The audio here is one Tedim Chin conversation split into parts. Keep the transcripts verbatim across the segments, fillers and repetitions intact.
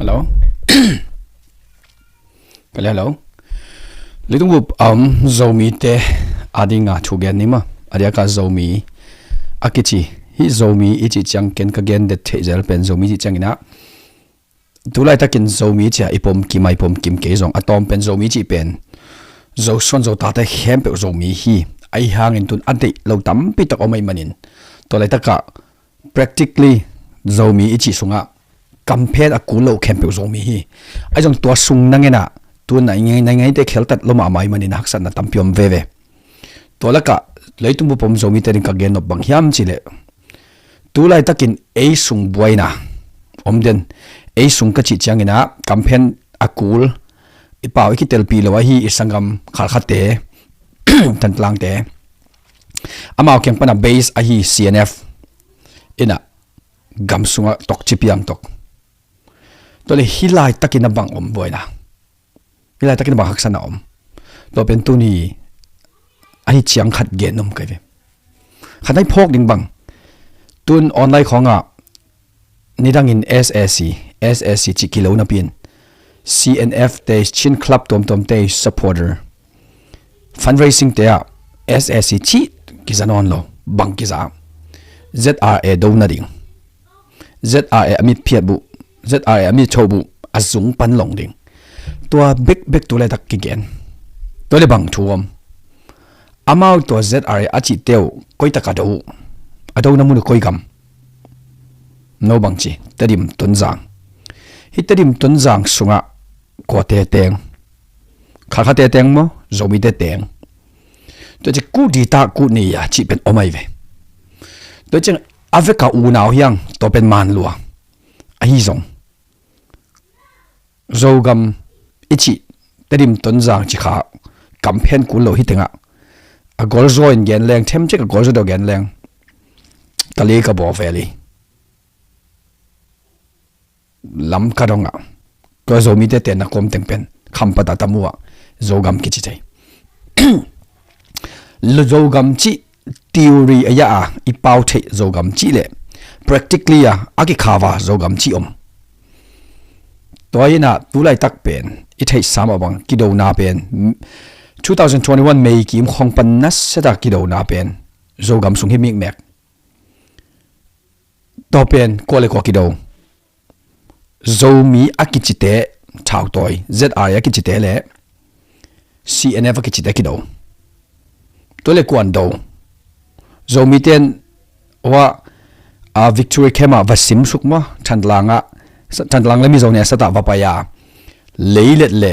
Hello. Ka le hello. Leitung bup a om Zomite a dinga thu gen ni maw. A diaka Zomi a kici, hih Zomi i cih ciang ken ka gen det theih zel pen Zomi i cih ciangin ah, tu laitakin Zomi ci-a i pom kim a, i pom kim kei zong a tawm pen Zomi cih pen Zosuan Zotate khempeuh Zomi hi. Ahi hangin tun a deih lo tampi tak om ahih manin, tua laitakah practically Zomi i cih sungah kamphen a kul lo khempeuh Zomi hi. Ahi zong tua sung na ngen ah, tu na ngai, na ngaite kheltat lo mahmah ahih manin haksatna tampi om veve. Tua lakah leitung bup a om Zomite ding ka gen nop bang hiam cih leh, tu laitakin ei sung buaina om den. Ei sung ka cih ciangin ah kamphen a kul, i pau i kitelpih lo ahi i sanggam Khalkhate, Thantlangte, amau kiang pana base ahi C N F in ah gam sungah tokci piang tok. Tua leh hih laitakin a bang om buaina, hih laitakin a bang haksatna om, tua pen tuni ahi ciang khat gen nuam ka hi ve. Khat na i phawk ding bang, tun online khawngah nidangin S A C, S A C cih kilo napi-in C N F te, Chin Club tuamtuamte supporter fundraising te ah S A C cih kiza nawn lo, bang kiza? Z R A do nading. Z R A a mitphiat buh, Z R A a mitcho buh a zung pan long ding. Tua bekbek tu laitak kigen. Tua leh bang thu om? Amau tua Z R A a cihte uh koi tak a do uh? A dona mun uh koi gam? No bangci, Tedim Tonzang. Hih Tedim Tonzang sungah kuate teng? Khalkhate teng maw, Zomite teng? Tua ci kut dita kut nei a cih pen om ahi ve. Tua ciang a veka unau hiang, tua pen man lua. Ahi zong Zogam i cih Tedim Tonzang ci kha kamphen kul lo hi tengah a golzaw in gen leng, themcik a golzaw deuh gen leng, ka li ka baw vel hi. Lamka dongah tua Zomite tenna kawm teng pen Khampat a tam uh ah Zogam kici thei. Zogam cih theory a ya a i pau theih Zogam cih leh practically a a kikhau a Zogam cih om. Tua hi-in ah tu laitak pen i theihsa mah bang kidona pen two thousand twenty-one May kim khawng pan nasia-a kidona pen Zogam sung hi mikmek. Tua pen kua le kua kido? Zomi a kicite thautawi, Z R A a kicite le C N F a kicite kido. Tua le kuan do? Zomite in hua, a, Victory Camp ah va simsuk maw, Thantlang ah, Thantlang le Mizo ne a sat ah va pai a, Leilet le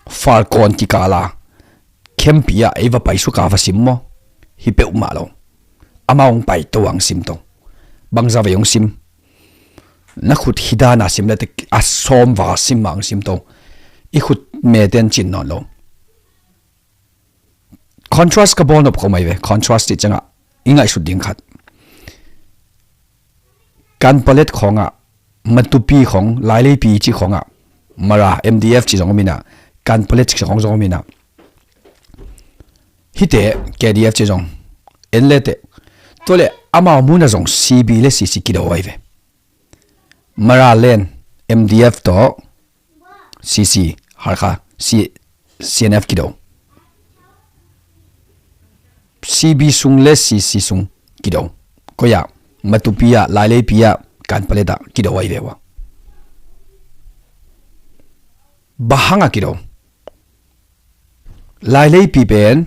Falkawn kikal a khempeuh ah ei va paisuk a va sim maw? Hi peuhmah lo. Amau hong paito a hong simto. Bangzah vei hong sim? Na khut hi dan a sim le te, a sawm val sim mah hong simto. I khut mete in cin nawn lo. Contrast ka bawl nop khawm ahi ve. Contrast cih ciangah i ngaihsut ding khat, Kanpalet khawngah, Matupi khawng, Laileipi cih khawngah Mara, M D F cih zong om in ah, Kanpalet cih khawng zong om in ah, hihte K D F cih zong en le teh, tua le amau mun ah zong C B le C C kido ahi ve. Mara len M D F tawh C C, Hakha, C-, C N F kido. C B sung le C C sung kido. Koi ah? Matupi ah, Laileipi ah, Kanpalet ah kido ahi ve ua. Bang hang a kido? Laileipi pen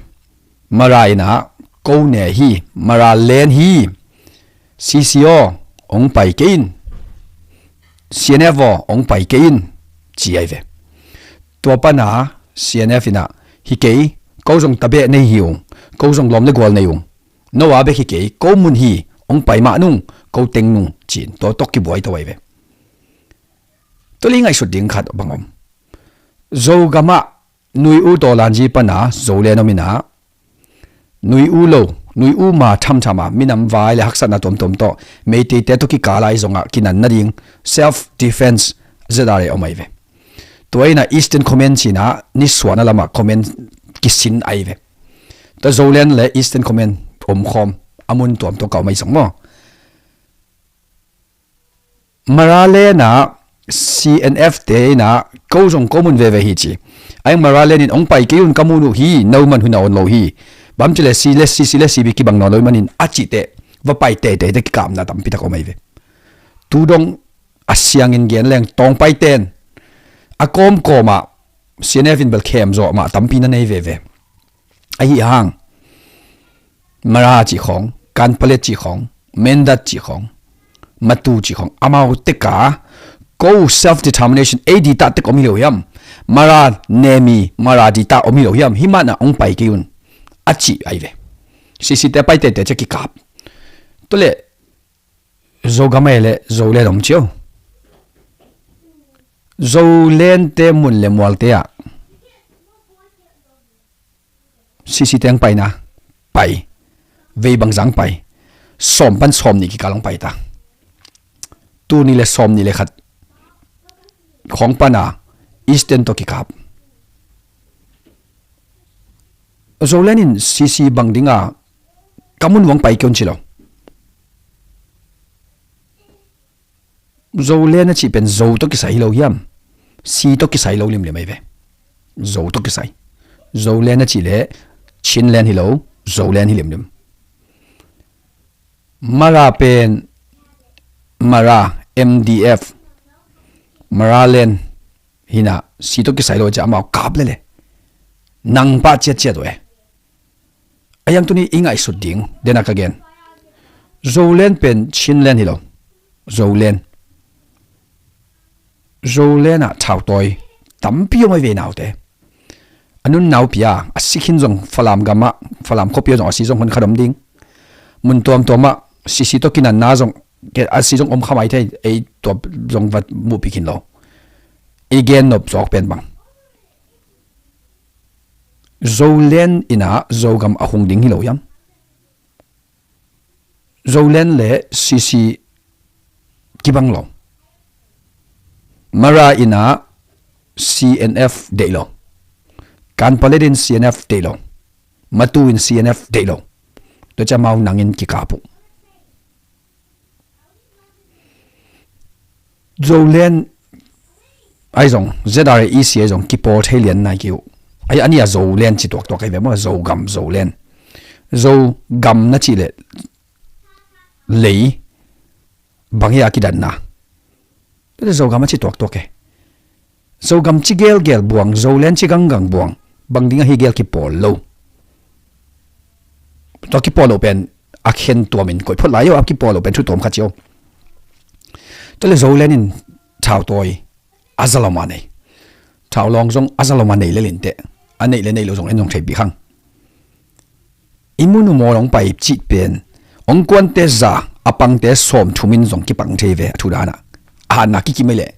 Mara in ah ko ne hi, Mara len hi. C C aw, hong pai kei in. C N F aw, hong pai kei in, ci ahi ve. Tua pan a C N F in ah, hi kei, ko zong tabeh nei hi ung, ko zong lawm le gual nei ung. No a bek hi kei, ko mun hi, hong pai mah nung, ko teng nung, ci-in tua tawh kibuai to ahi ve. Tua le i ngaihsut ding khat bang om? Zogam ah Nui U tawh Lanzi pan a Zolen om in ah, Nui U lo, Nui U ma thamtham a minam vai le haksatna tuamtuam tawh Meiteite tawh kikal a i zong ah kinan nading self defense Z R A om ahi ve. Tua in ah Eastern Command ci-in ah nisuahna lam ah command kisin ahi ve. Tua Zolen le Eastern Command omkhawm a mun tuam tawh ka om ahi zong maw. Mara len ah C N F te in ah ko zong ko mun veve hi ci. Ahi zongin Mara Land in hong pai kei un, ka mun uh hi, no man hun a om lo hi. Bang hiam cih leh C le C, C le C B kibang nawn lo ahih manin a cih teh va pai teitei teh kikapna tampi tak om ahi ve. Tu dong a siangin gen leng Tawngpaiten a kawmkawm ah C N F in bel khem zawh mah tampi na nei veve. Ahi hang Mara cih khawng, Kanpetlet cih khawng, Mindat cih khawng, Matu cih khawng, amau tek a ko self determination, ei dita tek om hi lo hiam? Mara nemi, Mara dita om hi lo hiam? Hih man ah hong pai kei un a cih ahi ve. C C te pai teitei ciang kikap. Tua leh Zogam ahi leh Zoland om ci o. Zoland te mun le mual te ah C C te hong paina, pai. Vei bangzah hong pai? Sawm pan sawmnih kikal hong pai ta. Tul nih le sawmnih le khat khawng pan a Eastern tawh kikap. Zoland in C C bang ding a ka mun uh hong pai kei un ci lo. Zoland a cih pen Zo tawh kisai hi lo hiam? C tawh kisai lo limlim ahi ve. Zo tawh kisai. Zoland a cih leh Chinland hi lo, Zoland hi limlim. Mara pen Mara, M D F, Maraland hi na, C tawh kisai lo ciang amau kap lele. Nang pah ciatciat uh e. Ahi zongin tuni i ngaihsut ding, den a ka gen. Zoland pen Chinland hi lo. Zoland. Zoland ah thautawi tampi om ahi ve naute. A nunna uh pi a, a si khin zong Falam gam ah, Falam khuapi ah zong a si zong hun khat om ding. Mun tuamtuam ah C C tawh kinanna zong, a si zong om kha mai thei, ei tua zong va muhpih khin lo. I gen nop zawk pen bang, Zoland in ah Zogam a hung ding hi lo hiam? Zoland le C C kibang lo. Mara in ah C N F deih lo. Kanpetlet in C N F deih lo. Matu in C N F deih lo. Tua ciang amau nang in kikap uh. Zoland ahi zong, Z R A E C ahi zong kipawl thei lian nai kei uh. Ahi, a nih a Zoland ci tuaktuak ahi ve maw, Zogam, Zoland. Zogam na cih leh lei bang hi a kidanna. Tua leh Zogam a ci tuaktuak e. Zogam ci gelgel buang, Zoland ci ganggang buang, bang ding ahi gel kipawl lo. Tua kipawl lo pen a khen tuamin koih phot lai o, a kipawl lo pen thu tuam khat ci o. Tua leh Zoland in thautawi a zalom a nei. Thaulawng zong a zalom a nei lel inteh. A neih le neih lo zong en zong theihpih khang. I mun uh mawl hong pai cih pen, hong kuante za, a pangte sawmthum in zong kipang thei ve, a thu dan ah. A hatna kikim ei leh.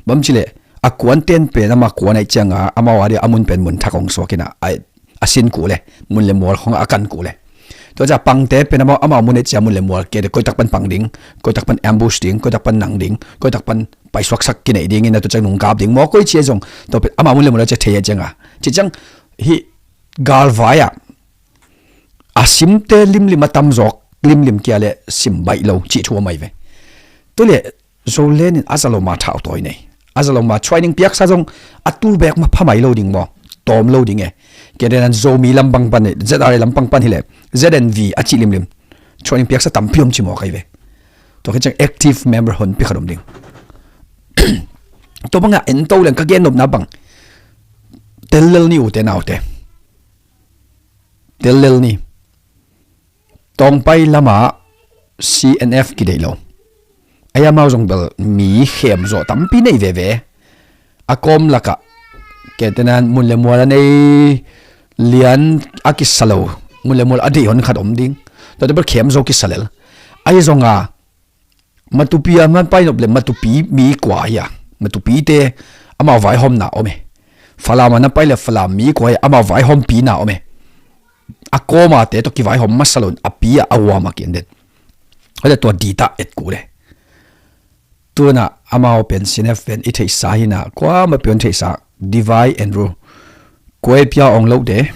Bang hiam cih leh a kuante in pen amah kuan ahih ciangin amau a ding a mun pen mun thak hong suak in a, a sin kul e, mun le mual khawng a kan kul e. Tua ciang pangte pen amau, amau mun ahih ciang mun le mual kei ding, koi tak pan pang ding, koi tak pan ambush ding, koi tak pan nang ding, koi tak pan paisuaksak kinei ding in a, tua ciang nungkap ding maw, koi ci ahi zong, tua pen amau mun le mual a ciang thei ahih ciangin. Ci ciang hih galvai ah a simte limlim, a tamzawk limlim kia leh sim baih lo cih thu om ahi ve. Tua leh Zoland in a zalom a thautawi nei. A zalom a training piaksa zong a tul beek mah pha mai lo ding maw? Tawm lo ding e. Kei ding in Zomi lampang pan, Z R A lampang pan hi leh Z N V a cih limlim training piaksa tampi om ci mawk ahi ve. Tua khit ciang active member honpi khat om ding. Tua bangah en to leng ka gen nopna bang, tel lel ni ute naute. Tel lel ni. Tawngpai lamah C N F kideih lo. Ahi, amau zong bel mi khem zawh tampi nei veve. A kawm lakah, kei tenan mun le mual a nei lian a kisa lo, mun le mual a deih hon khat om ding. Tuate bel khem zo kisa lel. Ahi zongin Matupi a man pai nop le Matupi mi kua hi a, Matupite amau vaihawmna om e. Falam a na pai le Falam mi kua hi a, amau vaihawmpina om e. A kawmate tawh kivaihawm masa loin a pi a, a huam a kian den. Hoi le tua dita et kul e. Tuna amau pen C N F pen i theihsa hi na, kuamah pion theihsa, divide and rule. Kua i pia ong lote,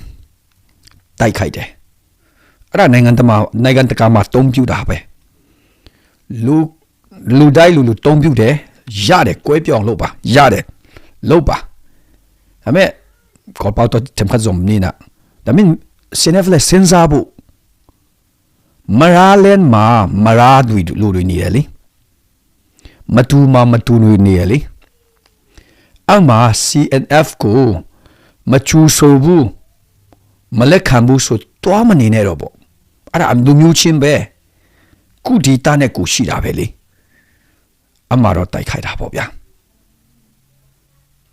taikhaite. Ara naingan tama, naingan taka ma tongpiu da hape. Lu, lu dai lu lu tongpiu de, ရတယ်၊ ကွဲပြောင်းလုပ်ပါ၊ ရတယ်၊ လုပ်ပါ။ ဒါပေမဲ့၊ ခေါ်ပေါက်တော့၊ ထင်ခတ်စုံနည်းနဲ့၊ ဒါပေမဲ့၊ စီအန်အက်ဖ်လည်း စဉ်းစားဖို့၊ မရါလင်းမှာ မရါလူတွေ၊ လူတွေနေတယ်လေ။ မတူမှာ မတူတွေနေတယ်လေ။ အဲ့မှာ စီအန်အက်ဖ်ကို မကြိုဆိုဘူး၊ မလက်ခံဘူးဆို၊ သွားမနေနဲ့တော့ပေါ့။ အဲ့ဒါလူမျိုးချင်းပဲ။ ကိုယ့်ဒေသနဲ့ကိုယ်ရှိတာပဲလေ။ အဲ့မှာတော့ တိုက်ခိုက်တာပေါ့ဗျာ။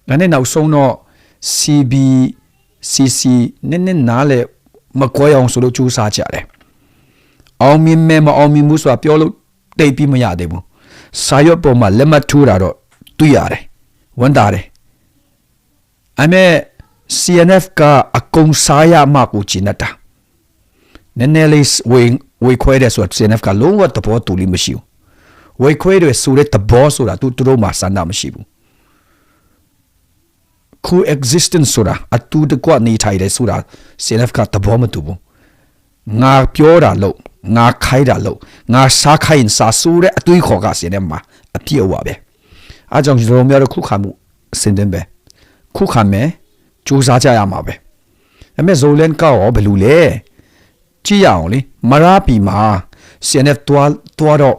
ဒါနဲ့နောက်ဆုံးတော့ စီဘီစီစီ နည်းနည်းနားလည်၊ မကွဲအောင်ဆိုလို့ ကြိုးစားကြတယ်။ အောင်မြင်မယ်၊ မအောင်မြင်ဘူးဆိုတာ ပြောလို့သိပ်ပြီးမရသေးဘူး။ စာရွက်ပေါ်မှာ လက်မှတ်ထိုးတာတော့ တွေ့ရတယ်။ ဝမ်းသာတယ်။ ဒါပေမဲ့ စီအန်အက်ဖ်က အကုန်စားရမှကို ကျေနပ်တာ။ နည်းနည်းလေး ဝေ၊ ဝေခွဲတယ်ဆိုတာ စီအန်အက်ဖ်က လုံးဝသဘောတူလိမ့်မရှိဘူး။ ဝေခွဲတယ်ဆိုတဲ့သဘောဆိုတာ သူ၊ သူတို့မှာ ဆန္ဒမရှိဘူး။ Coexistence ဆိုတာ၊ အတူတကွနေထိုင်တယ်ဆိုတာ စီအန်အက်ဖ်က သဘောမတူဘူး။ ငါပြောတာလုပ်၊ ငါခိုင်းတာလုပ်၊ ငါစားခိုင်းရင်စားဆိုတဲ့ အတွေးခေါ်က စီအန်အက်ဖ်မှာ အပြည့်အဝပဲ။ အဲဒါကြောင့် ယုံကြည်သူများတို့ ခုခံမှု အဆင်သင့်ပဲ။ ခုခံမယ်။ ကြိုးစားကြရမှာပဲ။ ဒါပေမဲ့ ဇိုလန်ကရော ဘယ်လိုလဲ။ ကြည့်ရအောင်လေ။ မရါပီမှာ စီအန်အက်ဖ် သွား၊ သွားတော့၊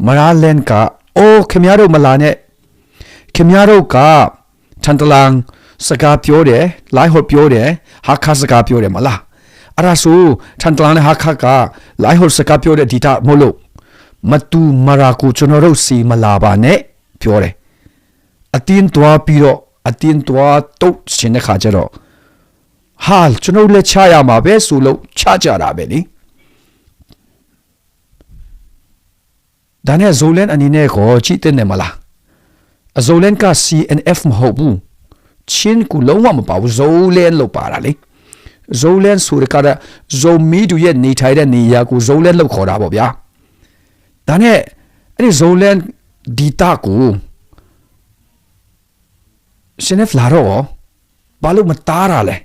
မရါလင်းက "အိုး၊ ခင်ဗျားတို့မလာနဲ့။ ခင်ဗျားတို့က ထန်တလန်စကားပြောတယ်၊ လိုင်းဟိုတ်ပြောတယ်၊ ဟားခါးစကားပြောတယ်မလား။ အဲ့ဒါဆို၊ ထန်တလန်နဲ့ဟားခါးက လိုင်းဟိုတ်စကားပြောတဲ့ဒေသမဟုတ်လို့၊ မတူမရါကို ကျွန်တော်တို့ဆီမလာပါနဲ့" ပြောတယ်။ အတင်းသွားပြီးတော့၊ အတင်းသွားတုတ်ချင်တဲ့ခါကျတော့၊ "ဟာ၊ ကျွန်တော်တို့လည်း ချရမှာပဲ" ဆိုလို့ ချကြတာပဲလေ။ ဒါနဲ့ ဇိုလန်အနေနဲ့ကော ကြည့်သင့်တယ်မလား။ အ၊ ဇိုလန်က စီအန်အက်ဖ် မဟုတ်ဘူး။ ချင်းကို လုံးဝမပါဘူး။ ဇိုလန်လို့ပါတာလေ။ ဇိုလန်ဆိုတဲ့က ဇိုမီးသူရဲ့နေထိုင်တဲ့နေရာကို ဇိုလန်လို့ခေါ်တာပေါ့ဗျာ။ ဒါနဲ့ အဲ့ဒီ ဇိုလန်ဒေသကို စီအန်အက်ဖ် လာတော့ရော ဘာလို့မတားတာလဲ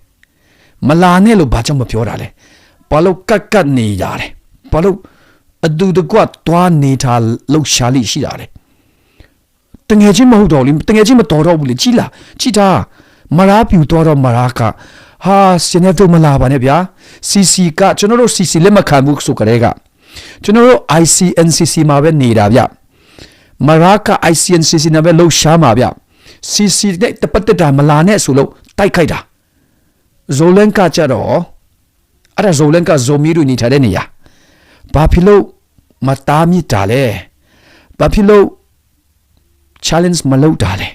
။ မလာနဲ့လို့ ဘာကြောင့်မပြောတာလဲ။ ဘာလို့ကပ်ကပ်နေရလဲ။ ဘာလို့အတူတကွသွားနေထိုင်လှုပ်ရှားလေ့ရှိတာလဲ။ သူငယ်ချင်းမဟုတ်တော့ဘူးလေ။ သူငယ်ချင်းမတော်တော့ဘူးလေ။ ကြည့်လား၊ ကြည့်တာ။ မရါပီသွားတော့ မရါက "ဟာ၊ စီအန်အက်ဖ်တို့ မလာပါနဲ့ဗျာ။ စီစီက ကျွန်တော်တို့ စီစီလက်မခံဘူးဆိုကတည်းက ကျွန်တော်တို့ အိုင်စီအန်စီစီမှာပဲနေတာဗျ။ မရါက အိုင်စီအန်စီစီနဲ့ပဲ လှုပ်ရှားမှာဗျ။ စီစီနဲ့ တပတ်သက်တာ မလာနဲ့" ဆိုလို့ တိုက်ခိုက်တာ။ ဇိုလန်ကကျတော့၊ အဲ့ဒါ ဇိုလန်က ဇိုမီးတွေနေထိုင်တဲ့နေရာ၊ ဘာဖြစ်လို့မတားမြစ်တာလဲ။ ဘာဖြစ်လို့ challenge မလုပ်တာလဲ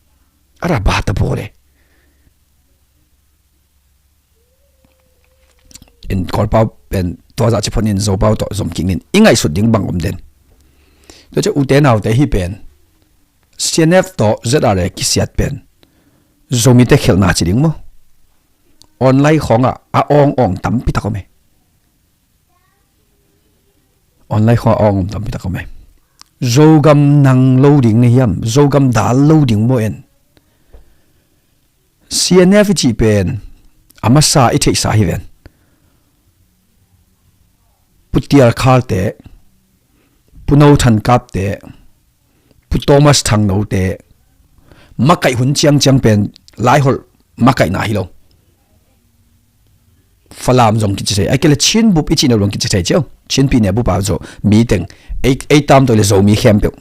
။ အဲ့ဒါ ဘာသဘောလဲ။ အင်း၊ ခေါ်ပေါက်၊ အင်း၊ သွားစားချစ်ဖို့နဲ့ ဇိုပေါက်တော့ ဇိုမီးကင်းနဲ့ အင်္ဂါစုတင်ဘန်ကုန်တဲ့။ တို့ချစ်ဦးတဲနာဦးတဲဟိပန်၊ စီအန်အက်ဖ်တော့ ဇက်အာရဲ ကစီတ်ပန်၊ ဇိုမီးတဲခဲလ်နာချစ်တင်မို့။ Online ခေါင်းက အအောင်အောင် တမ်းပိတကောမဲ။ Online ခေါင်း အောင်အောင် တမ်းပိတကောမဲ။ ဇိုဂမ်နင်လိုဒင်းနေယမ်၊ ဇိုဂမ်ဒါလိုဒင်းမို့။ အင်း၊ စီအန်အက်ဖ် အချစ်ပန်၊ အမစာ အထိတ်စာဟိပန်၊ ပူတျာခါတဲ၊ ပူနီထန်ကပ်တဲ၊ ပူတီမတ်ထန်နီတဲ၊ မကိုက်ဟွန်ကျင်းကျင်းပန်၊ လိုင်းဟိုတ်၊ မကိုက်နာဟိလော။ ဖလမ်ဇိုင်ကစ်ချေ၊ အကဲလၢ ချင်းဘုပ်၊ အချစ်နီလိုင်ကစ်ချေ၊ ချင်းပြည်နယ်ဘုပ်ပါ၊ ဇိုမီးတင်၊ အဲ၊ အဲတမ်းတူလေ ဇိုမီးခဲမ်ပျော်၊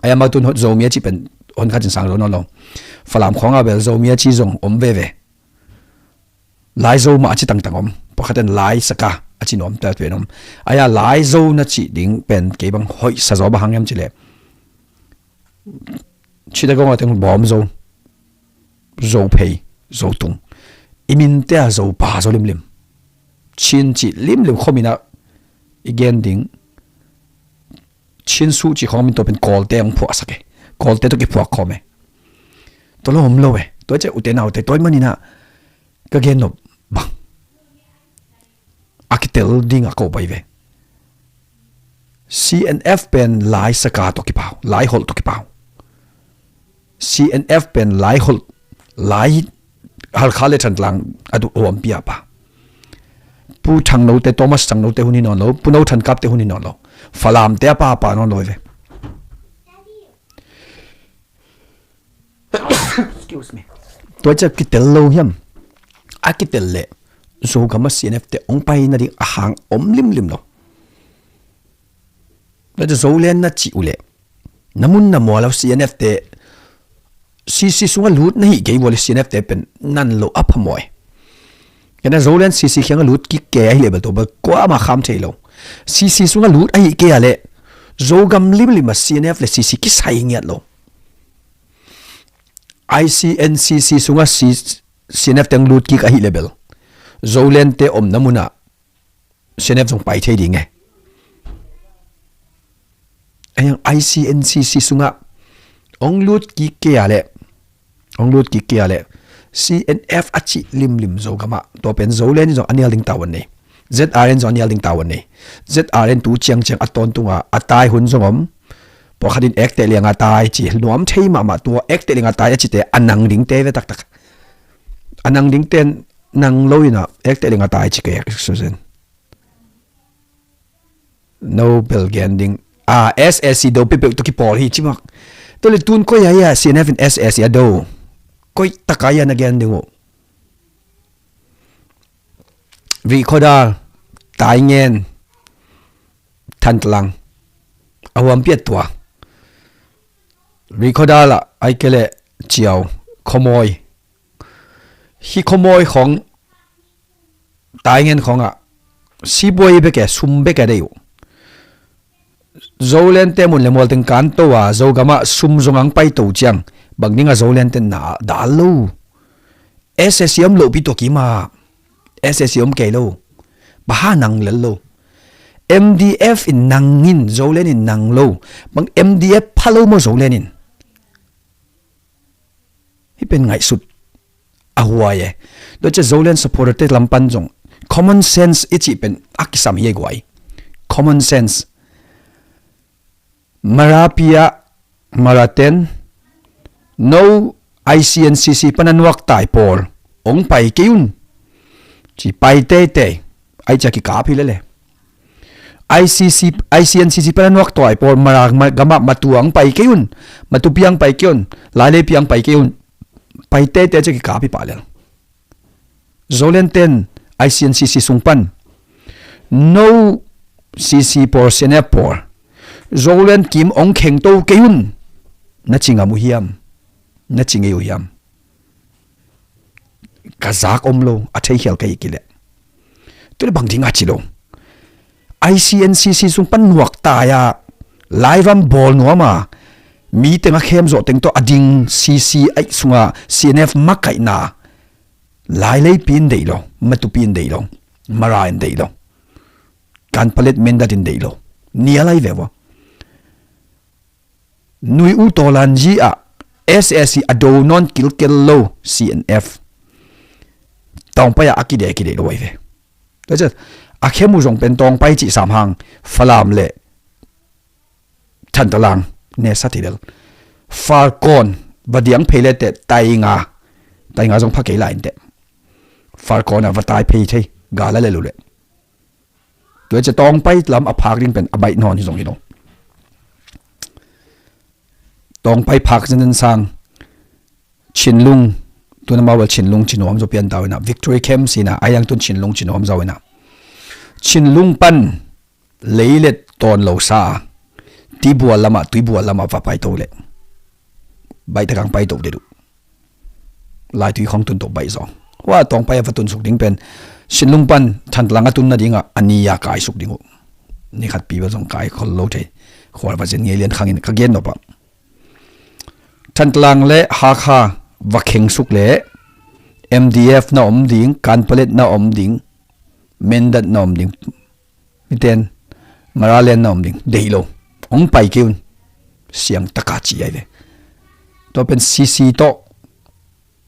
အယမတူန်ဟိုတ်၊ ဇိုမီးအချစ်ပန်၊ ဟွန်ခါချင်းစံလိုနီလို၊ ဖလမ်ခေါင်းကပဲ ဇိုမီးအချစ်ဇိုင် အိုမ်ဝဲဝဲ။ လိုင်းဇိုမး အချစ်တန်တန်အိုမ်၊ ပခတ်တန်လိုင်းစကား အချစ်နီအိုမ်၊ တတ်ဝဲနီအိုမ်။ အယလိုင်းဇိုနချစ်ဒင်းပန်၊ ကဲဘန်ဟိုတ်၊ စဇိုဘဟန်ယမ်ချစ်လေ။ ချစ်တကောင်းအတင်၊ ဘီမ်ဇို၊ ဇိုဖေး၊ ဇိုတုံ၊ အမင်းတဲ အဇိုပါ ဇိုလိမ်လိမ်၊ ချင်းချစ်လိမ်လိမ်၊ ခေါ်မီးနာ၊ အဂဲန်ဒင်း၊ ချင်းဆူချစ်ခေါ်မီး၊ တူပန် ကော်တဲ အင်ဖျါစကဲ၊ ကော်တဲတူကီဖျါခေါ်မဲ။ တူလိမ်လိမ်ဝဲ၊ တူချစ်ဦးတဲနာဦးတဲ၊ တူမနီနာ၊ ကဂဲန်နီဘန် အကတဲလ်ဒင်းအကောဘိုင်ဝဲ။ စီအန်အက်ဖ်ပန်၊ လိုင်းစကားတူကီပဝ်၊ လိုင်းဟိုတ်တူကီပဝ်။ စီအန်အက်ဖ်ပန်၊ လိုင်းဟိုတ်၊ လိုင်း၊ ဟလ်ခါလၢထန်တလန်၊ အဒူအိုမ်ပီအပာ်၊ ပူထန်နီတဲ၊ တီမတ်ထန်နီတဲ၊ ဟူနီနီလို၊ ပူနီထန်ကပ်တဲ၊ ဟူနီနီလို၊ ဖလမ်တဲ၊ အပာ်အပာ်နီလိုဝဲ။ Tua ciah kitel lo hiam? A kitel leh Zogam a C N F te hong pai nading a hang om limlim lo. Tua ciah Zoland na cih uh leh na mun na mual lo C N F te C C sungah lut na hih kei uh a leh C N F te pen nan lo a phamawh e. Kena Zoland C C kiangah lut kik kei ahih leh bel tua bel kuamah kham thei lo. C C sungah lut ahih kei a leh Zogam limlim a C N F le C C kisai ngiat lo. I C N C C sungah C-, C N F teng lut kik ahih leh bel Zoland te omna munah C N F zong pai thei ding e. Ahi hang I C N C C sungah hong lut kik kei a leh, hong lut kik kei a leh C N F a cih limlim Zogamah, tua pen Zoland in zong a nial ding tavuan nei. Z R N zong a nial ding tavuan nei. Z R N tu ciangciang a tawntunga a tai hun zong om. Pawlkhat in ekteh lianga tai ci, nuam thei mahmah, tua ekteh lianga tai a cite a nang dingte ve taktak. A nang dingte nang lo inah ekteh lianga tai ci kei a kisuzen. No bel gen ding. A, S S C do peuhpeuh tawh kipawl hi ci mak. Tua le tun koi a ia C N F in S S C a do? Koi taka ia na gen ding uh? Rihkhawdal, Taingen, Thantlang. A huampi a tua. Rihkhawdal ah ai kei leh Ciau, Khawmawi. Hih Khawmawi khawng, Taingen khawngah sibuai bek e, sum bek e dei uh. Zoland te mun le mual teng kanto a, Zogamah sum zong ang paito ciang bang dingah Zoland te na dal lo? S S C om lohpi tua kima, S S C om kei lo. Baha nang lel lo. M D F in nang in, Zoland in nang lo. Bang M D F pha lo maw Zoland in? Hih pen ngaihsut a huai e. Tua ciah Zoland supporter te lam pan zong common sense i cih pen a kisam hi a guai. Common sense. Marapi ah Maraten, no I C N C C pan a nuak tai pawl hong pai kei un. Ci pai teitei. Ai ciah kikap hi lele. I C C, I C N C C pan a nuak tai pawl Mara, ma-, gamah Matu ang pai kei un. Matupi ang pai kei un. Laileipi ang pai kei un. Pai teitei ciah kikap hi pah lel. Zoland ten I C N C C sung pan no C C pawl, C N F pawl, Zoland kim hong khengto kei un. Na ci ngam uh hiam? Na ci ngei uh hiam? Ka zak om lo, a theikhial ka hi kei leh. Tua le bang ding a ci lo? I C N C C sung pan nuak tai a, laivam bawl nuam a, mi teng a khem zawh teng tawh a ding C C aih sunga C N F makaihna, Laileipi in deih lo, Matupi in deih lo, Mara in deih lo, Kanpalet Mendat in deih lo. Nial ai ve ua. Nui uh tawlanzi ah S S C a do nawn kilkel lo C N F. Tawngpai ah a kide kide lo ai ve. Tua ciah a khem uh zong pen Tawngpai cih sam hang Falam le Thantalang ne sa thei lel. Falkawn va diang phei le teh Tainga, Tainga zong pha kei lai in teh. Falkawn ah va tai phei thei, gal a lel uh leh. Tua ciah Tawngpai lam a phak ding pen a baih nawn hi zong hi lo. Tawngpai phak zenzen sang Chinlung, tun amau bel Chinlung ci nuam zaw pian tau inah, Victory Camp sinah, a yang tun Chinlung ci nuam zaw inah. Chinlung pan leilet tawn lo sa, tibual lamah, tuibual lamah va paito leh. Baihtak ang paito dih duh. Laitui khawng tun tawh baih zaw. Hua Tawngpai a va tunsuk ding pen Chinlung pan Thantlang a tun nadingah a ni a kaisuk ding uh. Ni khat pi bel zong kai khol lo thei. Khual va zen ngei lian khangin ka gen nop ah. Thantlang le Hakha va khengsuk le M D F na om ding, Kanpalet na om ding, Mendat na om ding. Miten Maraland na om ding deih lo. Hong pai kei un. Siang taka ci ai ve. Tua pen C C tawh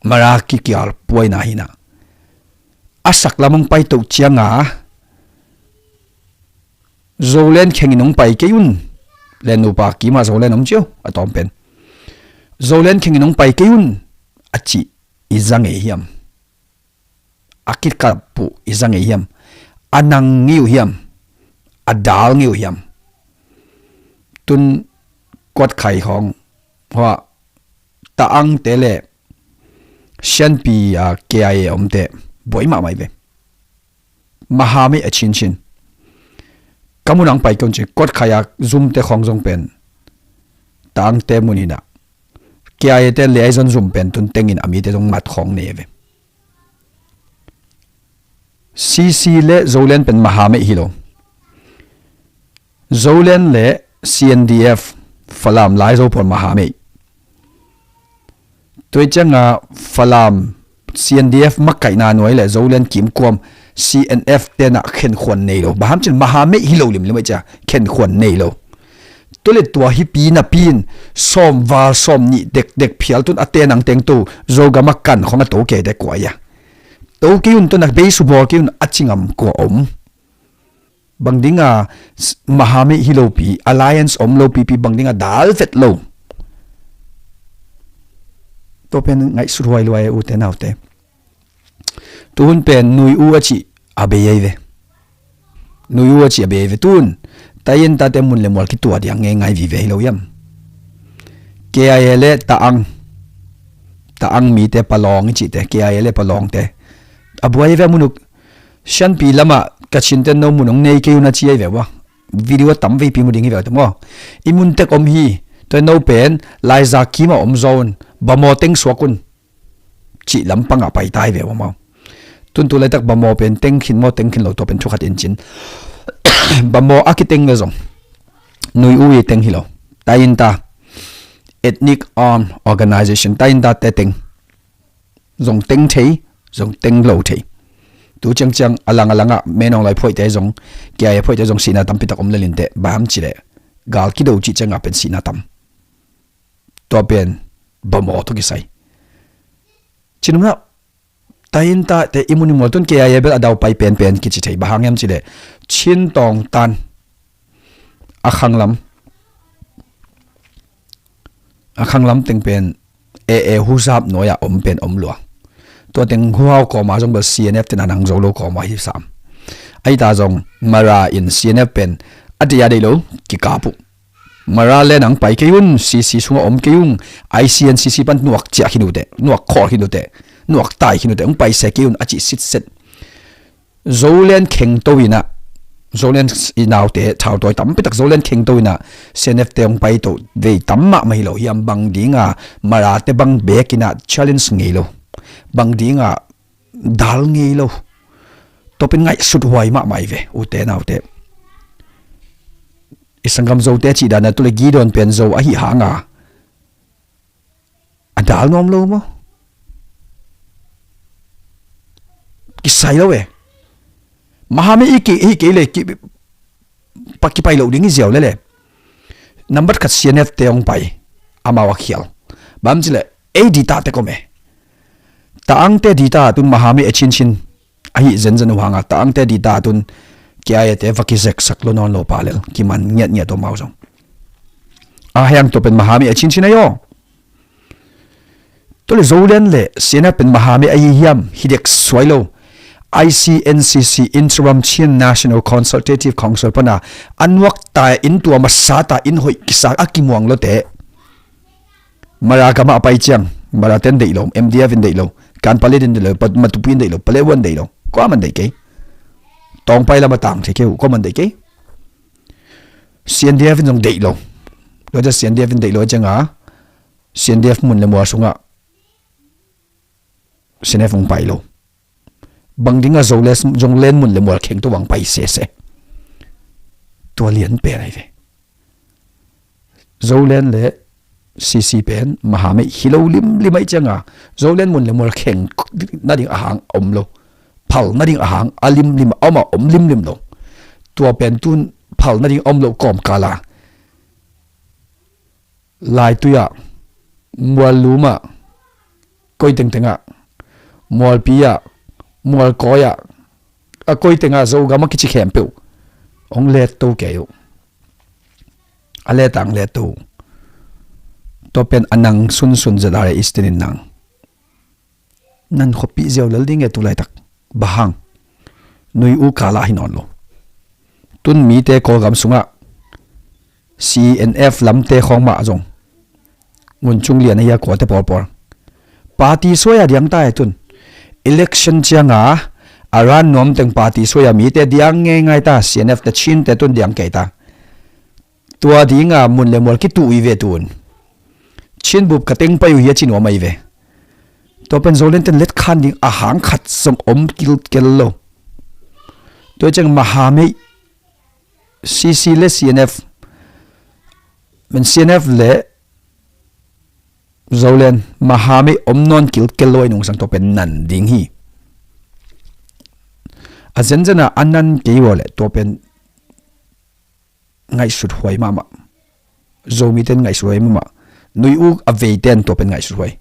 Mara kikial puaina hinah. A saklam hong paito cianga Zoland khengin hong pai kei un. Len nupa kima Zoland om cio a tawm pen. Zoland khengin hong pai kei un a cih i za ngei hiam? A kikap uh i za ngei hiam? A nang ngei uh hiam? A dal ngei uh hiam? Tun kuat khai khawng hua ta angte le Sianpi a K I A omte buai mahmah hi ve. Maha mei a cincin. Ka mun ang pai kei un ci, Kotkhai a zumte khawng zong pen Taangte mun hi na. K I A te liaison zum pen tun tengin a mite zong mat khawng nei ve. C C le Zoland pen maha mei hi lo. Zoland le C N D F Falam Laizo pawl maha mei. Tua cianga Falam C N D F makaihna nuai le Zoland kimkuam C N F tena khenkhuan nei lo. Bang hang hiam cih leh maha mei hi lo limlim a cia khenkhuan nei lo. Tua le tua hi pi napi in sawm val sawm nih dekdek phial tun a tenang teng tu Zogam a kan khong a to kei te kua ia. To kei un tun a beisu bawl kei un a ci ngam kua om. Bang dinga maha mei hi lopi, alliance om lopi pi bang dinga dal vet lo. Tua pen ngaihsut huai luai ute naute. Tuhun pen nui u a ci a bei ai ve. Nui u a ci a bei ai ve tun. Tayin tate mun le mual kitua diang ngei ngai vive hi lo iam. K I A le Taang. Taang mite Palawng i cite, K I A le Palawngte. A buai ve a munuk. Sianpi lama Kachin ten no mun hong nei kei un a ci ai ve ua. Video a tam veipi mu ding hi ve ua te maw. I mun tek om hi. Tua no pen Laiza kima om zaw un. Bamaw teng suak un. Cih lampangah pai tai ve ua maw. Tun tu laitak Bamaw pen teng khin maw teng khin lo tua pen thukhat in cin. Bamaw a kiteng le zong. Nui u i teng hi lo. Tayin ta. Ethnic Arm Organization. Tayin ta te teng. Zong teng thei, zong teng lo thei. Tu ciangciang a lang a langah menawng lai phuaihte zong, K I A phuaihte zong sihna tampitak om lelin teh, bang hang cih leh, gal kido cih ciangah pen sihna tam. Tua pen, Bamaw tawh kisai. Cinumna, Tayin tate i mun i mual tun K I A bel a dau pai penpen kici thei, bang hang hiam cih leh, Chin tawng tan, a khanglam, a khanglam teng pen, e e huzap nuai-ah om pen om lua. Tua teng huhau kawma zong bel C N F tena nang zo lo kawma hi sam. Ahi ta zong Mara in C N F pen a deih a deih lo kikap uh. Mara le nang pai kei un, C C sungah om kei un, I C N C C pan nuak ciah khin uh teh, nuak khawl khin uh teh, nuak tai khin uh teh, hong pai se kei un a cih sitset. Zoland khengto inah, Zoland i naute thautawi tampitak Zoland khengto inah C N F te hong paito vei tam mahmah hi lo hiam bang dinga Marate bang bek inah challenge ngei lo. Bang dinga dal ngei lo. Topin ngaihsut huai mahmah hi ve, ute naute. I sanggam Zote cih dana tule Gideon pen Zo ahi hanga. A dal nuam lo maw? Kisai lo e. Maha mei i ki, i kei le ki, pa kipai lo ding i ziau lele. Nambat khat C N F te hong pai. Amau a khial. Bang hang cih leh, ei dita te kom e. Taangte dita tun maha mei a cincin. Ahi zenzen uh hanga Taangte dita tun K I A te va kizeksak lo nawn lo pa lel kiman ngiatngiat uh amau zong. A hiang tua pen maha mei a cincin ahi aw. Tua le Zoland le C N F pen maha mei ahi hiam hi dek suai lo. I C N C C, Interim Chin National Consultative Council pana a nuak ta in tua masa ta in hoih kisa a kimuang lo te. Mara gama a pai ciang, Mara ten deih lo, M D F in deih lo, Kanpale in deih lo, Matupi in deih lo, Paletwa in deih lo, kua man deih kei. Tawngpai lama tang thei kei uh, kua man deih kei. C N D F in zong deih lo. Tua ciang C N D F in deih lo cianga, C N D F mun le mual sungah C N F hong pai lo. Bang dinga Zoland, Zoland mun le mual khengto hong pai sese. Tua lian pen ahi ve. Zoland le C C pen maha mei hi lo limlim ahi cianga Zoland mun le mual kheng nading a hang om lo. Phal nading a hang a limlim a om a om limlim lo. Tua pen tun phal nading a om lo kawmkala. Laitui-ah, Muallum-ah, koi tengtengah, Mualpi-ah, Mualkawi-ah, a koi tengah Zogam a kici khempeuh hong letto kei uh. A letang letto uh. Tua pen a nang sunsun zet a le Eastern in nang. Nan khuapih ziau lel ding e tu laitak. Bang hang. Nui u kala hi nawn lo. Tun mite Kawlgam sungah C N F lamte khawng mah zong. Ngun cung lian ahi a kuate pawlpawl. Party suai a diang ta e tun. Election cianga a ran nuam teng party suai a mite diang ngeingai ta, C N F te Chin te tun diang kei ta. Tua dinga mun le mual kituh i ve tun. Chin bup ka teng pai uh hi a ci nuam ahi ve. Tua pen Zoland ten let khan ding a hang khat zong om kilkel lo. Tua ciang mahamei C C le C N F, men C N F le Zoland mahamei om nawn kilkel lo a i nungsang tua pen nan ding hi. A zenzen a a nan kei ua le tua pen ngaihsut huai mahmah. Zomite in ngaihsut huai mahmah. Nui U a veite in tua pen ngaihsut huai.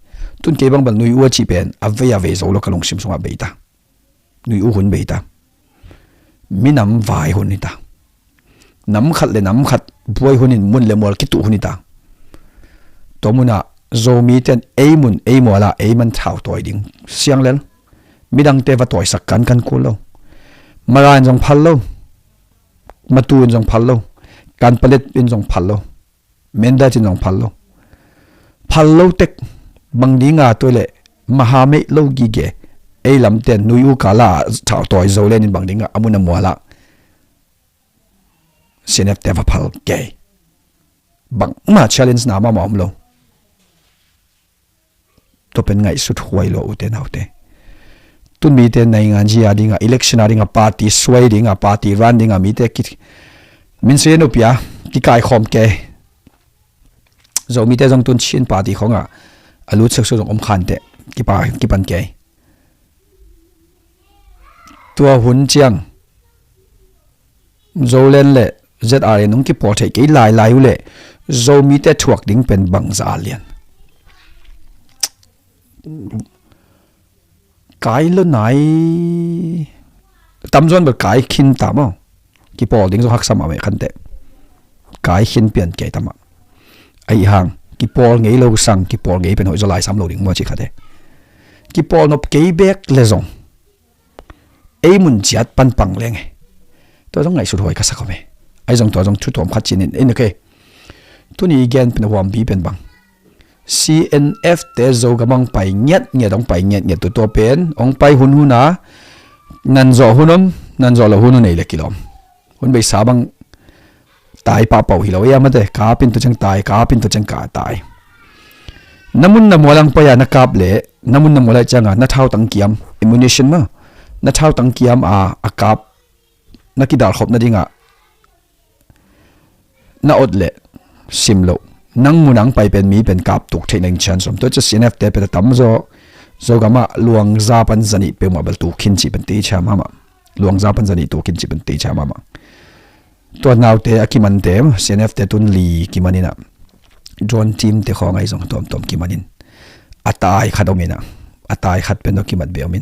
Tun kei bang bel Nui U a cih pen a vei a vei zo lo ka lungsim sungah bei ta. Nui U hun bei ta. Minam vai hun hi ta. Nam khat le nam khat buai hun in mun le mual kituh hun hi ta. Tua munah Zomite in ei mun ei mual ah ei man thau tawi ding siang lel. Midangte va tawisak kan kan kul lo. Mara in zong phal lo. Matu in zong phal lo. Kanpalet in zong phal lo. Mendat in zong phal lo. Phal lo tek bang dinga tua le mahamei lo gige. Ei lamte Nui U kala thau tawi Zoland in bang dinga a mun a mual ah C N F te va phal kei. Bangmah challenge na mahmah om lo. Tua pen ngaihsut huai lo ute naute. Tun mite naingan zia dinga, election a dinga, party suai dinga, party ran dinga mite ki, min suai nupia kikaikhawm kei. Zomite zong tun Chin party khawngah a lut seksu zong om khante kipa, kipan kei. Tua hun ciang Zoland le Z R A nung kipawl theih kei lailai uh le Zomite thuak ding pen bangza a lian. Kai lo nai tamzuan bel kai khin ta maw. Kipawl ding zong haksa mahmah khante. Kai khin pian kei tamah. Ahi hang kipawl ngei lo sang kipawl ngei pen hoih zaw lai sam lo ding mua ci khate. Kipawl nop kei bek le zong ei mun ciat pan pang leng e. Tua zong ngaihsut huai ka sak om e. Ahi zong tua zong thu tuam khat cinin ei na kei. Tuni i gen pen a huampi pen bang C N F te Zogam ang pai ngiat ngiat, ong pai ngiat ngiat tu tua pen ong pai hun hun a nan zawh hun om, nan zawh lo hun hun ei le kilawm. Hun beisa bang tai pahpah uh hi lo ia mate, kap in tua ciang tai, kap in tua ciang ka tai. Na mun na mual ang pai a na kap le na mun na mual ai cianga na thautang kiam, ammunition ma, na thautang kiam a a kap na kidalkhop nadinga na ot le sim lo. Nang mun ang pai pen mi pen kap tuk theih nading chance om. Tua cia C N F te pen a tamzaw Zogam ah luangza pan zanih peuhmah bel tukin cih pen teichia mahmah. Luangza pan zanih tukin cih pen teichia mahmah. Tua naute a kimante C N F te tun li kimanin ah drone team te khawng ahi zong tuamtuam kimanin a tai khat omin ah, a tai khat pen tua kimat be omin.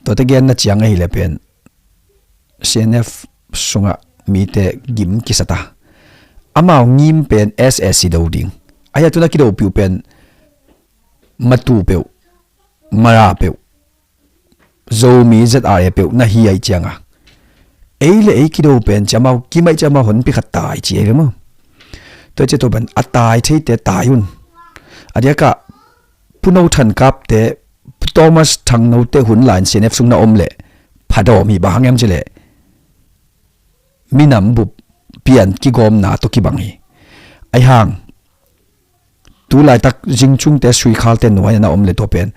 Tuate genna ciang ahileh pen C N F sungah mite gim kisata. Amau ngim pen S A C do ding. Ahi a tun a kidopiu pen matu peuh, mara peuh, Zomi Z R A peuh na hi ai cianga ei le ei kido pen ciamau kimaih ciamau honpi khat tai ci ei ve maw? Tua cia tua pen a tai theite tai un. A diakah Pu No Than Kap te, Pu Thomas Thang No te hun lain C N F sung na om leh phadawm hi. Bang hang em cileh minam bup pian kigawmna tawh kibang hi. Aihang tu laitak zingcungte suikhalte nuaina na om le tua pen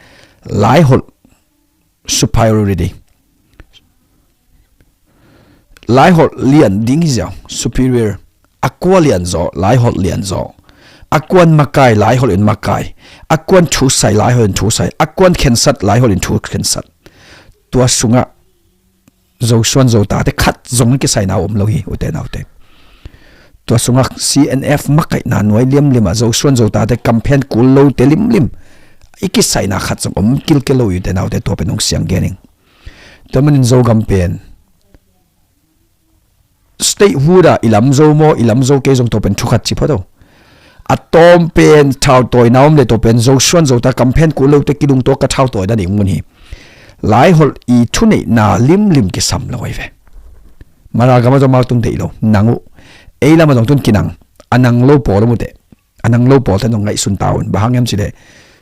laiholh superiority. Laiholh lian ding hi ziau, superior. A kua lian zaw, laiholh lian zaw. A kuan makai, laiholh in makai. A kuan thusai, laiholh in thusai. A kuan khensat, laiholh in thu khensat. Tua sungah Zosuan Zotate khat zong i kisaina om lo hi ute naute. Tua sungah C N F makaihna nuai liamliamah Zosuan Zotate kamphen kul lote limlim i kisaina khat zong om kilkel lo hi ute naute. Tua pen hong siang gening. Tua manin Zogam pen statehood ah i lam zo maw, i lam zo kei zong tua pen thukhat ci phot o. A tawm pen thautawina om le tua pen Zosuan Zota kamphen kul lote kilungtuak ka thautawina ding mun hi. Laiholh i thuneihna limlim kisam lo ahi ve. Mara gam a zong mau tung deih lo nang uh. Ei lam a zong tun kinang a nang lo pawl om uh teh. A nang lo pawlte zong ngaihsun ta un. Bang hang em cileh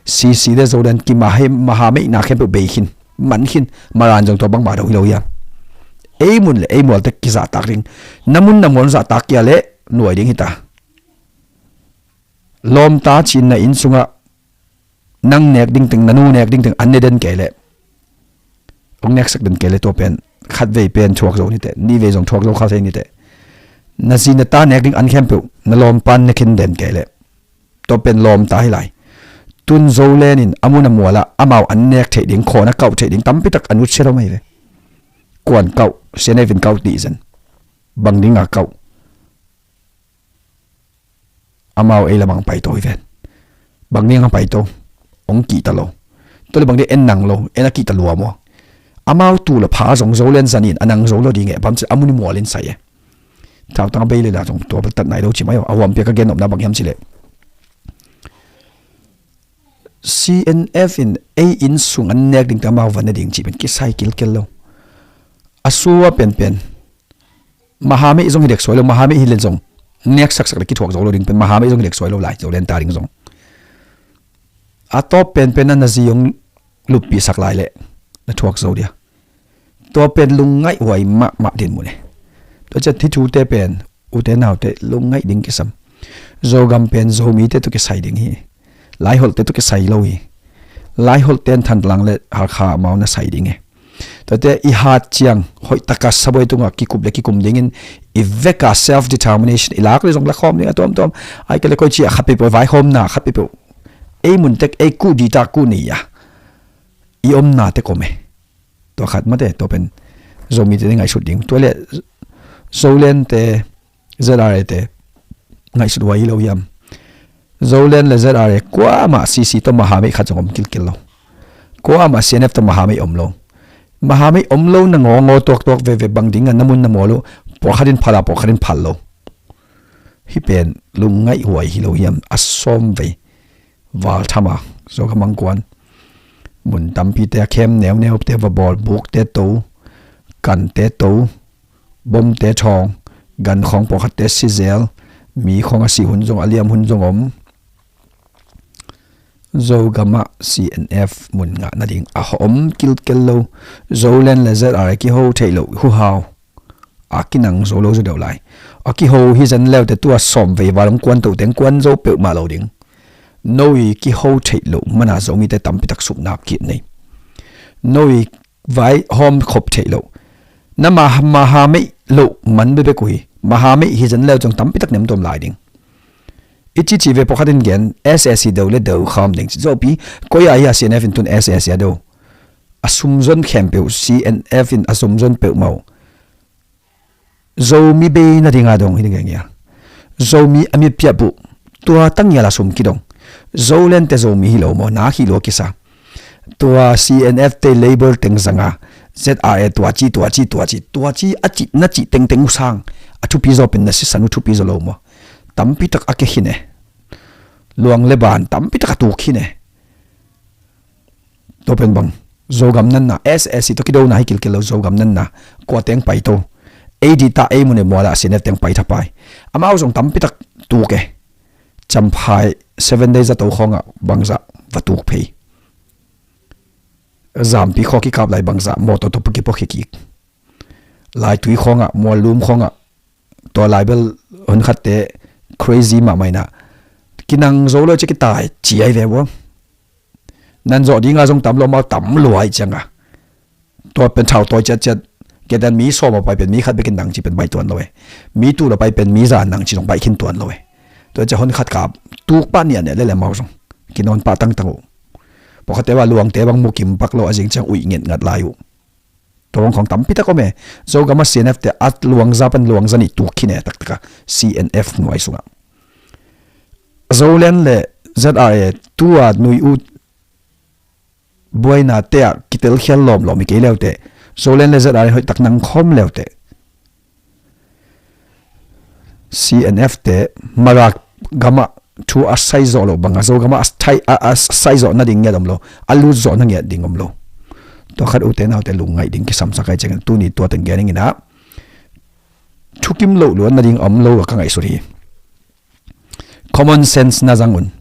CC le Zoland kimaha, mahameihna khempeuh bei khin, man khin, Mara in zong tua bangmah do hi lo hiam? Ei mun le ei mualte kizahtak ding. Na mun na mual zahtak kia leh nuai ding hita. Lawmta ci-in na inn sungah nang nek ding teng, na nu nek ding teng an ne den kei leh, hong neksak den kei leh, tua pen khatvei pen thuak zo niteh, nihvei zong thuak zo kha thei niteh. Na zi na ta nek ding an khempeuh na lawmpan ne khin den kei leh, tua pen lawmta hi lai. Tun Zoland in a mun a mualah amau an nek theih ding, khawn a kauh theih ding tampitak a nutsia lo mai ve. Kuan kauh, CNF in kauh tih zen. Bang dinga kauh? Amau ei lamang paito hi ven. Bang dinga paito? Hong kihta lo. Tua le bang ding en nang lo, en a kihta lua maw? Amau tul a pha zong Zoland zanin a nang zo lo ding e, bang ci a mun i mual in sai e. Thautang a bei le la zong tua bel tat nai lo ci mai aw. A huampi a ka gen nopna bang hiam ci leh, CNF in ei inn sung an nek ding teh amau va ne ding cih pen kisai kilkel lo. A sua penpen mahameih zong hi dek suai lo, mahameih hi len zong neksaksak le kithuak zo lo ding pen, mahameih zong hi dek suai lo lai, Zoland ta ding zong. A tawp penpen na na zi hong luppihsak lai leh na thuak zo dia. Tua pen lungngaih huai mahmah din mun e. Tua ciang hih thute pen ute naute lungngaih ding kisam. Zogam pen Zomite tawh kisai ding hi. Laiholhte tawh kisai lo hi. Laiholhte in Thantlang le Hakha amau na sai ding e. Tuate i hat ciang hoih taka sabuai tungah kikup le kikum dingin i veka self determination i lak le zong lakhawm ding a tuamtuam. Ai kei le koi ci a khat peuhpeuh, vaikhawmna khat peuhpeuh, ei mun tek, ei kuh dita kuh nei a i omna tek om e. Tua khat mate, tua pen Zomite ngaihsut ding. Tua le Zolandte, ZRA te ngaihsut huai hi lo hiam? Zoland le ZRA kuamah CC tawh mahameih khat zong om kilkel lo. Kuamah CNF tawh mahameih om lo. Mahameih om lo na ngawngaw tuaktuak veve, bang dinga na mun na mual uh pawlkhat in phal a, pawlkhat in phal lo. Hih pen lungngaih huai hi lo hiam? A sawm vei val tham a, Zogam angkuan mun tampite a khem neuneute va bawl, bukte to, kante to, bomte thawng, gan khawng pawlkhatte si zel, mi khawng a sih hun zong, a liam hun zong om. Zogamah CNF mun ngah nading a om kilkel lo. Zoland le ZRA kiho theih loh huhau a kinang zo lo zaw deuh lai. A kiho hi zen leute tua sawm vei val hong kuan toh teng kuan zo peuhmah lo ding. No i kiho theih loh mana Zomite tampitak suknap kit nei. No i vai hawm khop theih loh. Na ma, mahameih loh man bekbek uh hi. Mahameih hi zen leu ciang tampitak nemtuam lai ding. I cici ve pawlkhat in gen, SAC deuh le deuh khawm ding ci zo pi. Koi a hi a CNF in tun SAC a deuh? A sumzon khempeuh, CNF in a sumzon peuhmah uh Zomi bei nadinga dong hi ding eng ia. Zomi a mitpiak buh tua tangial a sum kidong. Zolandte Zomi hi lo maw, na hi lua kisa. Tua CNF te Labour teng zanga, ZRA tua ci, tua ci, tua ci, tua ci a cih na cih tengteng uh sang a thupi zaw pen na sisan uh thupi zaw lo maw? Tampitak a ke khin e. Luang le ban tampitak a tuk khin e. Tua pen bang, Zogam nanna, SAC tawh kidona hi kilkel lo, Zogam nanna. Kua teng paito? Ei dita ei mun ei muala CNF teng paitha pai. Amau zong tampitak tuk e. Champhai Seven Days a to khawngah bangzah va tuk phei. Zampi khaw kikap lai bangzah mawtaw tawh kipuakhia kik. Laitui khawngah, Muallum khawngah, tua lai bel hun khatte crazy mahmah inah, kinang zo lo cia kitai ci ai ve bua. Nan zawh dinga zong tam lo, amau tam lua ai cianga. Tua pen thau tawi ciatciat. Ketan mi sawm a pai pen mi khat bekin nang ci pen baih tuan lo e. Mi tul a pai pen mi za nang ci zong baih khin tuan lo e. Tua cia hun khat kap tuk pah niahniah lele amau zong kinawn pah tangtang uh. Pawlkhatte va luangte bang mu kim pak lo a zing ciang uih ngetngat lai uh. Tua bang khawng tampitak om e. Zogama CNF te a luangza pan luangza nih tuk khin e taktaka CNF nuai sungah. Zoland le ZRA tua nui uh buaina te ah kitelkhial lawmlawm i kei leute, Zoland le ZRA hoihtak nang khawm leute, CNF te Marak gamah thu a saizawh loh banga Zogamah a sai, a, a saizawh nading ngiat om lo, a lutzawh na ngiat ding om lo. Tua khat ute naute lungngaih ding kisamsak ai ciangin tuni tua teng gen inginah thukim loh luat nading om lo a ka ngaihsut hi. Common sense na zang un.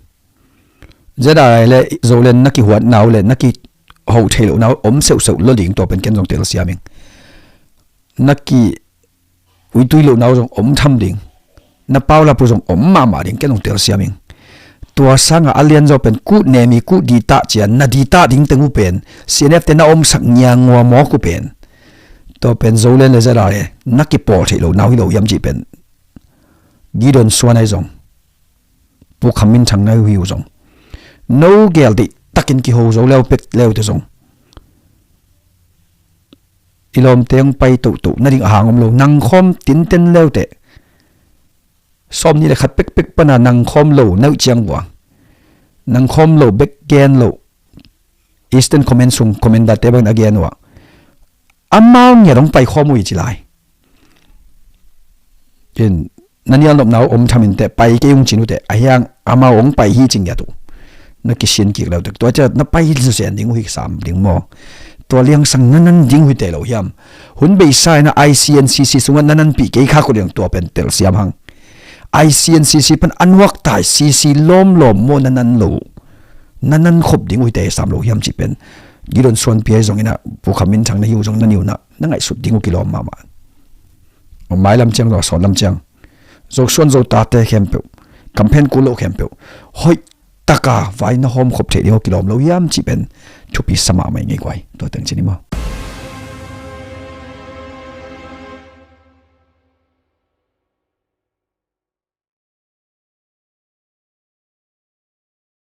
Zeda le Zolen na kihuatna uh le na kiho theih lohna uh om seuhseuh lo ding, tua pen ken zong telsiam ing. Na ki uitui lohna uh zong om tham ding, na paulap uh zong om mahmah ding, ken zong telsiam ing. Tua sangah a lianzaw pen kuh nemi kuh ditah cian na ditah ding teng uh pen C N F te na omsak ngiangua mawk uh pen, tua pen Zolen le Zeda le na kipawl theih lohna uh hi lo hiam cih pen Gideon Suan ahi zong, Pu Kham Min Thang na hi uh zong, no gel deihtakin kiho zo leu pet leute zong i lawmte hong pai tohtoh nading a hang om lo. Nang khawm tinten leute sawm nih le khat pekpek pana nang khawm lo na uh ciang vua, nang khawm lo bek gen lo. Eastern Command sung commander te bangin a gen uh ah, amau ngiat hong pai khawm uh hi ci lai. In, na nial nopna uh om thamin teh pai kei ung cin uh teh, a hiang amau hong pai hi cin ngiat uh. Na kisin kik leu tek tua ciah na pai hi susen ding uh hi sam ding maw? Tua liangsang na nan ding uh hi te lo hiam? Hun beisa in a I C N C C sungah na nanpih kei kha kua liang tua pen telsiam hang. I C N C C pan a nuaktai C C lawmlawm maw na nan lo uh? Na nan khop ding uh hi te sam lo hiam cih pen Gideon Suan Pia hi zongin a Pu Kham Min Thang na hi uh zong na niuna na ngaihsut ding uh kilawm mahmah. Mailam ciang zong a sawtlam ciang Zosuan Zotate khempeuh, kamphen kul loh khempeuh hoih taka vai na hawm khop theih ding uh kilawm lo hiam cih pen thupi sa mahmah i ngei guai. Tua teng cin i maw?